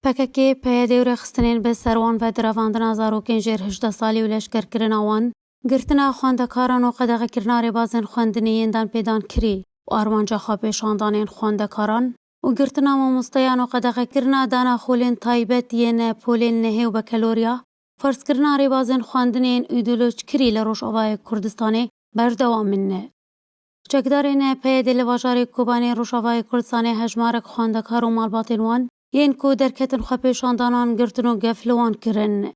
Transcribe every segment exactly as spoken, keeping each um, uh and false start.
P K K, P Y D û rêxistinên bi ser wan ve di revandina zarokên jêr hejdeh salî û leşkerkirina wan, girtina xwendekaran û qedexekirina rêbazên xwendinê yên danpêdankirî û armanca xwepêşandanên xwendekaran û girtina mamosteyan û qedexekirina dana xolên taybet yên polên nehê û bekeloriya, ferzkirina rêbazên xwendinê yên îdeolojkirî li Rojavayê Kurdistanê berdewam in. Çekdarên P Y D li bajarê Kobanê Rojavayê Kurdistanê hejmarek xwendekar û malbatên wan yên ku derketin xwepêşandanan girtin û gef li wan kirin.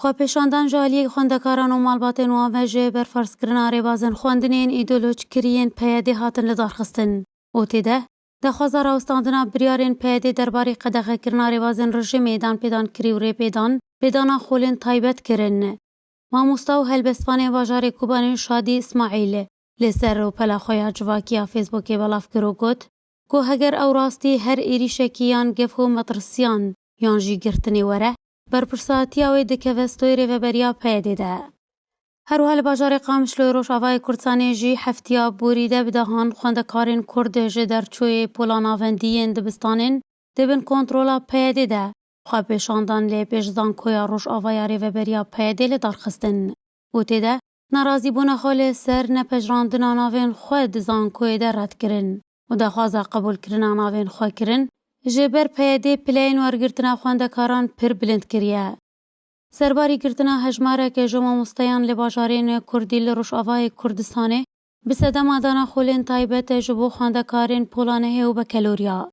Xwepêşandan ji aliyê xwendekaran û malbatên wan ve ji ber ferzkirina rêbazên xwendinên îdeolojkirî yên P Y D hatin lidarxistin û tê de daxwaza rawestandina biryarên P Y D derbarê qedexekirina rêbazên rejîmê danpêdankirî û rêpêdan pêdana xolên taybet kirin. Mamosta û helbestvanê bajarê Kobanê Şadî Îsmaîl li ser rûpela xwe ya civakî ya Facebookê belav kir û got ku heger ew rastî her êrîşekî yan gef û metirsiyan yan jî girtinê were, berpirsatiya wê dikeve stoyê rêveberiya P Y D de. Her wiha li bajarê Qamişloyê Rojavayê Kurdistanê jî heftiya borî de bi dehan xwendekarên Kurd ji derçoyê pola navendî yên dibistanên di bin kontrola P Y D de xwepêşandan lê pêş zankoya Rojava ya Rêveberiya P Y D li dar xistin û tê de nerazîbûna xwe li ser nepejirandina navên xwe di zankoyê de red kirin û daxwaza qebûlkirina navên xwe kirin, ji ber P Y D pileyên wergirtina xwendekaran pir bilind kiriye. Serbarî girtina hejmareke ji mamosteyan li bajarên Kurdî li Rojavayê Kurdistanê bi sedema dana xolên taybet e ji bo xwendekarên pola nehê û bekeloriya.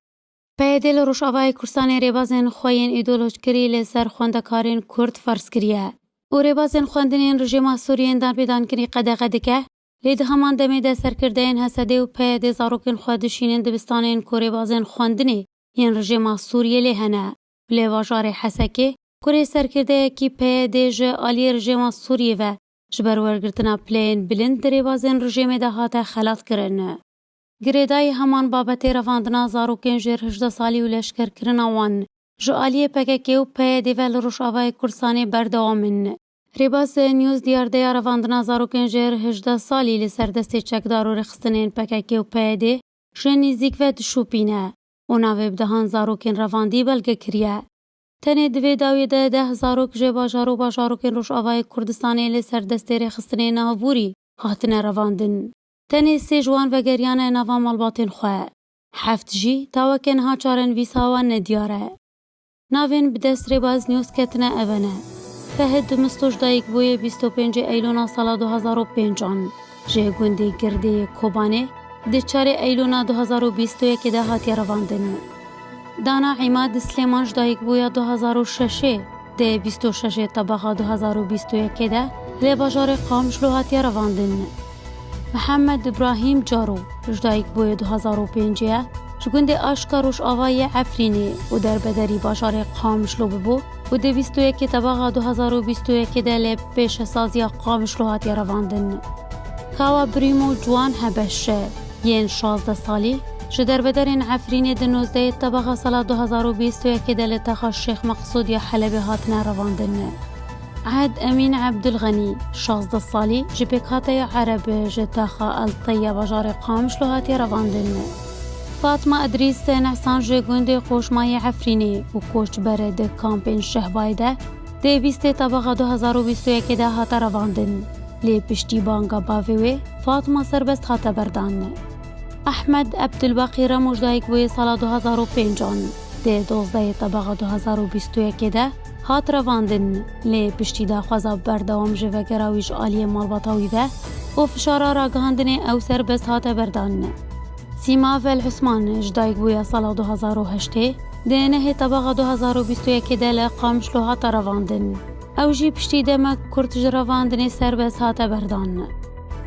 P Y D li Rojavayê Kurdistanê rêbazên xwe yên îdeolojkirî li ser xwendekarên Kurd ferz kiriye û rêbazên xwendinên rejîma Sûriyê yên danpêdankirî qedexe dike, lê di heman demê de serkirdeyên H S D û P Y D zarokên xwe dişînin dibistanên ku rêbazên xwendinê yên rejîma Sûriyê lê hene. Lê bajarê Hesekê kurê serkirdeyekî P Y D ji aliyê rejîma Sûriyê ve ji ber wergirtina pileyên bilind di rêbazên rejîmê de hate xelatkirin. Girêdayî heman babetê revandina zarokên jêr hejdeh salî û leşkerkirina wan ji aliyê P K K û P Y D ve li Rojavayê Kurdistanê berdewam in. Rêbaz News diyardeya revandina zarokên jêr hejdeh salî li ser destê çekdar û rêxistinên P K K û P Y D ji nîzîk ve dişopîne û navê bi dehan zarokên revandî belge kiriye. Tenê di vê dawiyê de deh zarok ji bajar û bajarokên Rojavayê Kurdistanê li ser destê rêxistinê navborî hatine revandin. Tenê sê ji wan vegeriyane nava malbatên xwe. Heft jî ta weke niha çarenivîsa wan nediyar e. Navên bi dest Rêbaz News ketine ev ne: Fehid Misto ji dayik bûye bîst û pêncê Eylûna sala du hazar û pêncan, ji gundê Girdê yê Kobanê di çarê Eylûna du hazar û bîst û yekê de hatiye revandin. Dana Îmad Silêman ji dayik bûya du hazar û şeşê, di bîst û şeşê Tebaxa du hazar û bîst û yekê de lê bajarê Qamişlo hatiye revandin. Mihemed Îbrahîm Caro ji dayik bûye du hazar û pêncê ye, ji gundê Aşka Rojava yê Efrînê û derbederî bajarê Qamişlo bibû û di bîst û yekê Tebaxa du hazar û bîst û yekê de lê pêşesaziya Qamişlo hatiye revandin. Kawa Brîm û Ciwan Hebeşe yên şazdeh salî ji derbederên Efrînê di nozdehê Tebaxa sala du hazar û bîst û yekê de li taxa Şêx Meqsûd ya Helebê hatine revandin. Ehd Emîn Ebdulxenî, şazdeh salî, ji pêkhateya Ereb ji taxa El Teyya bajarê Qamişlo hatiye revandin. Fatma Idrîs, neh sal, ji gundê Qoşmayê Efrînê û koçber di kampên Şehbayê de di bîstê Tebaxa du hazar û bîst û yekê de hate revandin. Lê piştî banga bavê wê, Fatma serbest hate berdan. Ehmed Ebdulbaqî Remo ji dayik bûye sala du hazar û pêncan. Di dozdehê Tebaxa du hazar û bîst û yekê de hat revandin, lê piştî daxwaza berdewam ji vegera wî ji aliyê malbata wî ve û fişara ragihandinê ew serbest hate berdan. Sîma Vel Usman ji dayik bûya sala du hazar û heştê, di nehê Tebaxa du hazar û bîst û yekê de li Qamişlo hate revandin. Ew jî piştî demek kurt ji revandinê serbest hate berdan.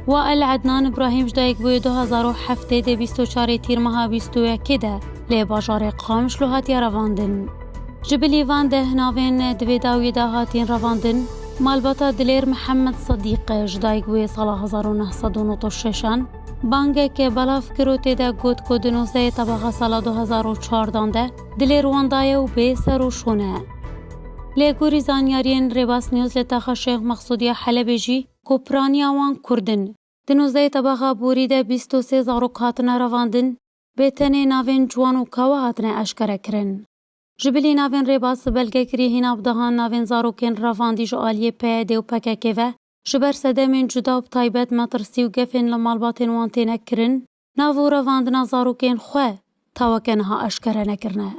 Wael Ednan Îbrahîm ji dayik bûye du hazar û heftê, di bîst û çarê Tîrmeha bîst û yekê de lê bajarê Qamişlo hatiye revandin. Ji bilî van deh navên di vê dawiyê de hatîn revandin, malbata Dilêr Mihemed Sedîq ji dayik bûye sala hezar û neh sed û nod û şeşan, bangeke belav kir û tê de got ku di nozdehê Tebaxa sala du hazar û çardan de Dilêr wan daye û bê ser û şûn e. Lê gorî zanyariyên Rêbas News li taxa Şêx Meqsûdiya Helebê jî ku piraniya wan Kurd in, di nozdehê Tebaxa borî de bîst û sê zarok hatine revandin, bê tenê navên ciwan û kawa hatine eşkere kirin. Ji bilî navên rêbaz belgekirî hîna bi dehan navên zarokên revandî ji aliyê P Y D û P K K ve ji ber sedemên cuda û bi taybet metirsî û gefên li malbatên wan têne kirin, nav û revandina zarokên xwe ta weke niha eşkere nekirine.